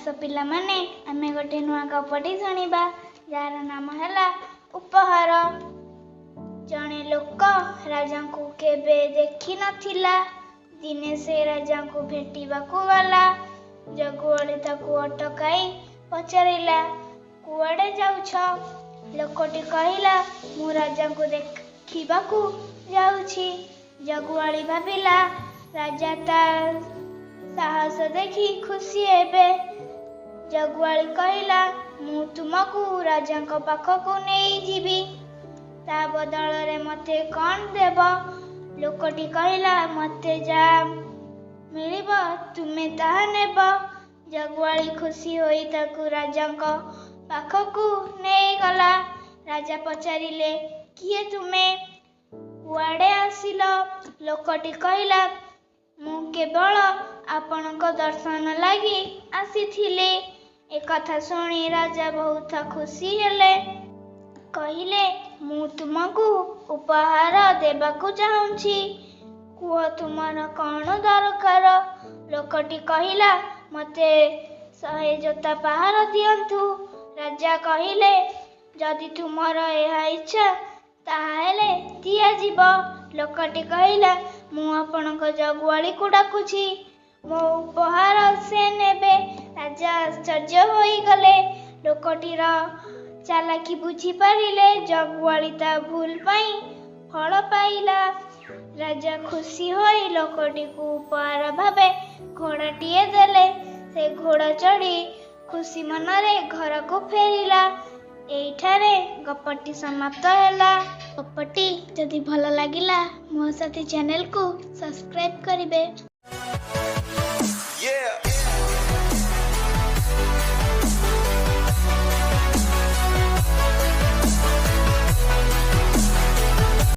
ଆସ ପିଲାମାନେ, ଆମେ ଗୋଟେ ନୂଆ ଗପଟି ଶୁଣିବା, ଯାହାର ନାମ ହେଲା ଉପହାର। ଜଣେ ଲୋକ ରାଜାଙ୍କୁ କେବେ ଦେଖିନଥିଲା। ଦିନେ ସେ ରାଜାଙ୍କୁ ଭେଟିବାକୁ ଗଲା। ଜଗୁଆଳି ତାକୁ ଅଟକାଇ ପଚାରିଲା, "କୁଆଡ଼େ ଯାଉଛ?" ଲୋକଟି କହିଲା, "ମୁଁ ରାଜାଙ୍କୁ ଦେଖିବାକୁ ଯାଉଛି।" ଜଗୁଆଳି ଭାବିଲା, ରାଜା ତା ସାହସ ଦେଖି ଖୁସି ହେବେ। ଜଗୁଆଳି କହିଲା, "ମୁଁ ତୁମକୁ ରାଜାଙ୍କ ପାଖକୁ ନେଇଯିବି। ତା ବଦଳରେ ମୋତେ କ'ଣ ଦେବ?" ଲୋକଟି କହିଲା, "ମୋତେ ଯାହା ମିଳିବ, ତୁମେ ତାହା ନେବ।" ଜଗୁଆଳି ଖୁସି ହୋଇ ତାକୁ ରାଜାଙ୍କ ପାଖକୁ ନେଇଗଲା। ରାଜା ପଚାରିଲେ, "କିଏ ତୁମେ? କୁଆଡ଼େ ଆସିଲ?" ଲୋକଟି କହିଲା, "ମୁଁ କେବଳ ଆପଣଙ୍କ ଦର୍ଶନ ଲାଗି ଆସିଥିଲି।" ଏକଥା ଶୁଣି ରାଜା ବହୁତ ଖୁସି ହେଲେ। କହିଲେ, "ମୁଁ ତୁମକୁ ଉପହାର ଦେବାକୁ ଚାହୁଁଛି। କୁହ, ତୁମର କ'ଣ ଦରକାର?" ଲୋକଟି କହିଲା, "ମୋତେ 100 ଜୋତା ପାହାର ଦିଅନ୍ତୁ।" ରାଜା କହିଲେ, "ଯଦି ତୁମର ଏହା ଇଚ୍ଛା, ତାହାହେଲେ ଦିଆଯିବ।" ଲୋକଟି କହିଲା, "ମୁଁ ଆପଣଙ୍କ ଜଗୁଆଳିକୁ ଡାକୁଛି। ମୋ ଉପହାର ସେ ନେବେ।" ରାଜା ଆଶ୍ଚର୍ଯ୍ୟ ହୋଇଗଲେ। ଲୋକଟିର ଚାଲାକି ବୁଝିପାରିଲେ। ଜଗୁଆଳି ତା ଭୁଲ ପାଇଁ ଫଳ ପାଇଲା। ରାଜା ଖୁସି ହୋଇ ଲୋକଟିକୁ ଉପହାର ଭାବେ ଘୋଡ଼ାଟିଏ ଦେଲେ। ସେ ଘୋଡ଼ା ଚଢ଼ି ଖୁସି ମନରେ ଘରକୁ ଫେରିଲା। ଏଇଠାରେ ଗପଟି ସମାପ୍ତ ହେଲା। ଗପଟି ଯଦି ଭଲ ଲାଗିଲା, ମୋ ସାଥୀ ଚ୍ୟାନେଲକୁ ସବସ୍କ୍ରାଇବ୍ କରିବେ। Yeah.